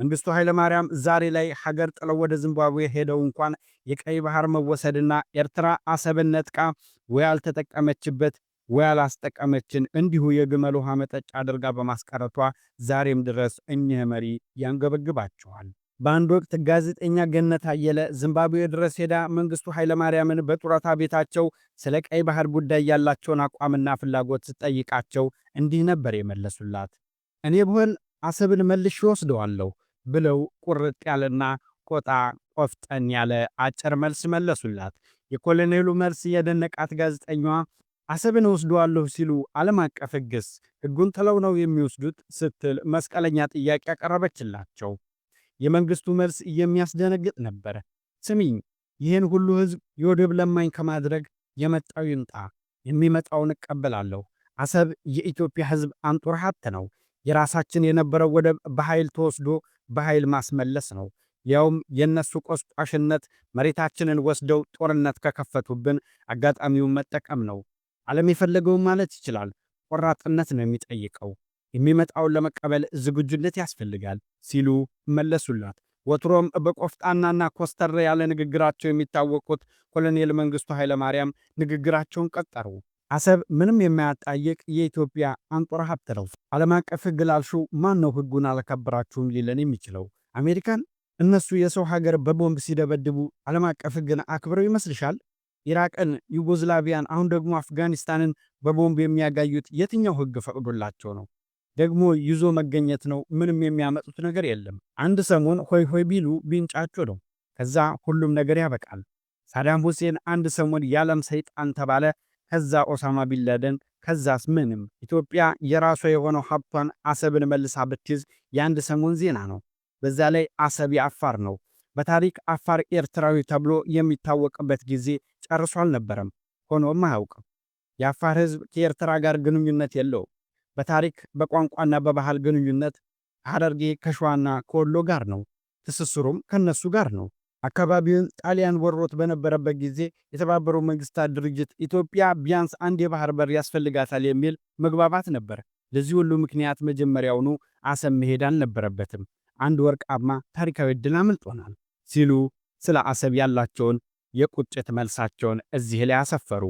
መንግስቱ ኃይለማርያም ዛሬ ላይ ሀገር ጥለው ወደ ዚምባብዌ ሄደው እንኳን የቀይ ባህር መወሰድና ኤርትራ አሰብን ነጥቃ ወይ አልተጠቀመችበት ወይ አላስጠቀመችን እንዲሁ የግመል ውሃ መጠጫ አድርጋ በማስቀረቷ ዛሬም ድረስ እኚህ መሪ ያንገበግባቸዋል። በአንድ ወቅት ጋዜጠኛ ገነት አየለ ዚምባብዌ ድረስ ሄዳ መንግስቱ ኃይለማርያምን በጡረታ ቤታቸው ስለ ቀይ ባህር ጉዳይ ያላቸውን አቋምና ፍላጎት ስትጠይቃቸው እንዲህ ነበር የመለሱላት። "እኔ ብሆን አሰብን መልሼ ወስደዋለሁ" ብለው ቁርጥ ያለና ቆጣ ቆፍጠን ያለ አጭር መልስ መለሱላት። የኮሎኔሉ መልስ የደነቃት ጋዜጠኛዋ "አሰብን ወስደዋለሁ ሲሉ ዓለም አቀፍ ሕግስ? ሕጉን ጥለው ነው የሚወስዱት?" ስትል መስቀለኛ ጥያቄ ያቀረበችላቸው። የመንግስቱ መልስ የሚያስደነግጥ ነበር። "ስሚኝ፣ ይህን ሁሉ ህዝብ የወደብ ለማኝ ከማድረግ የመጣው ይምጣ፣ የሚመጣውን እቀበላለሁ። አሰብ የኢትዮጵያ ህዝብ አንጡራ ሀብት ነው። የራሳችን የነበረው ወደብ በኃይል ተወስዶ በኃይል ማስመለስ ነው። ያውም የነሱ ቆስቋሽነት መሬታችንን ወስደው ጦርነት ከከፈቱብን አጋጣሚውን መጠቀም ነው። ዓለም የፈለገውን ማለት ይችላል። ቆራጥነት ነው የሚጠይቀው። የሚመጣውን ለመቀበል ዝግጁነት ያስፈልጋል" ሲሉ መለሱላት። ወትሮም በቆፍጣናና ኮስተር ያለ ንግግራቸው የሚታወቁት ኮሎኔል መንግስቱ ኃይለማርያም ንግግራቸውን ቀጠሉ። "አሰብ ምንም የማያጠያይቅ የኢትዮጵያ አንጡራ ሀብት ነው። ዓለም አቀፍ ሕግ ላልሽው ማን ነው ሕጉን አላከበራችሁም ሊለን የሚችለው? አሜሪካን? እነሱ የሰው ሀገር በቦምብ ሲደበድቡ ዓለም አቀፍ ሕግን አክብረው ይመስልሻል? ኢራቅን፣ ዩጎዝላቪያን፣ አሁን ደግሞ አፍጋኒስታንን በቦምብ የሚያጋዩት የትኛው ሕግ ፈቅዶላቸው ነው? ደግሞ ይዞ መገኘት ነው። ምንም የሚያመጡት ነገር የለም። አንድ ሰሞን ሆይ ሆይ ቢሉ ቢንጫጩ ነው። ከዛ ሁሉም ነገር ያበቃል። ሳዳም ሁሴን አንድ ሰሞን የዓለም ሰይጣን ተባለ። ከዛ ኦሳማ ቢንላደን፣ ከዛስ ምንም። ኢትዮጵያ የራሷ የሆነው ሀብቷን አሰብን መልሳ ብትይዝ የአንድ ሰሞን ዜና ነው። በዛ ላይ አሰብ የአፋር ነው። በታሪክ አፋር ኤርትራዊ ተብሎ የሚታወቅበት ጊዜ ጨርሶ አልነበረም፣ ሆኖም አያውቅም። የአፋር ሕዝብ ከኤርትራ ጋር ግንኙነት የለውም። በታሪክ፣ በቋንቋና በባህል ግንኙነት ከሐረርጌ፣ ከሸዋና ከወሎ ጋር ነው። ትስስሩም ከነሱ ጋር ነው። አካባቢውን ጣሊያን ወሮት በነበረበት ጊዜ የተባበሩት መንግስታት ድርጅት ኢትዮጵያ ቢያንስ አንድ የባህር በር ያስፈልጋታል የሚል መግባባት ነበር። ለዚህ ሁሉ ምክንያት መጀመሪያውኑ አሰብ መሄድ አልነበረበትም። አንድ ወርቃማ ታሪካዊ ዕድል አምልጦናል" ሲሉ ስለ አሰብ ያላቸውን የቁጭት መልሳቸውን እዚህ ላይ አሰፈሩ።